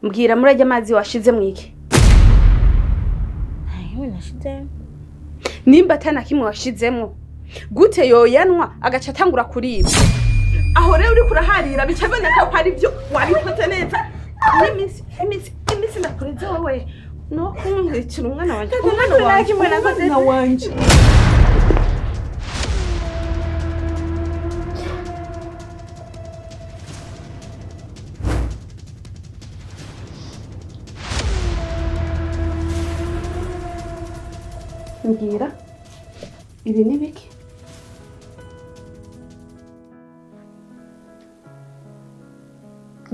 Mbwira, murajya amazi washize mwiki? Nta nashize. Nimba atana kimwe washizemwo, gute yoyanwa agaca atangura kuribwa? Aho rero uriko uraharira, bica biboneka ko ari byo wabikoze neza. N'iminsi iminsi iminsi ndakureze wowe no kunkurikira umwana wanje, umwana wanje, umwana wanje. Mbwira, ibi ni biki?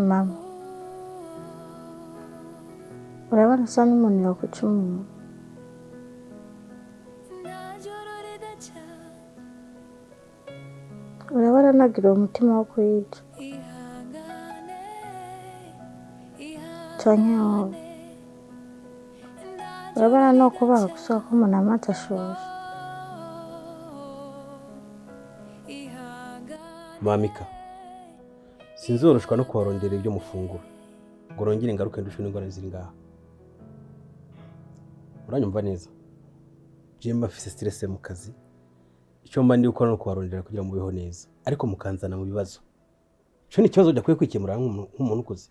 Mama, urabona usa n'umuntu yokuca umuntu. Urabona nagira uwo mutima wo kuyica canke wowe urabona no kubaha gusohoka ko umuntu amazi ashushe. Mamika, sinzoroshwa no kubarondera ibyo mufungura ngo rongere ingaruke ndushe n'ingorane ziri ngaha. Uranyumva neza? Jewe mfise stress mu kazi, icyo mba ndi gukora no kubarondera kugira ngo mubeho neza, ariko mukanzana mu bibazo. Ico ni ikibazo udakwiye kwikemura nk'umuntu ukuze.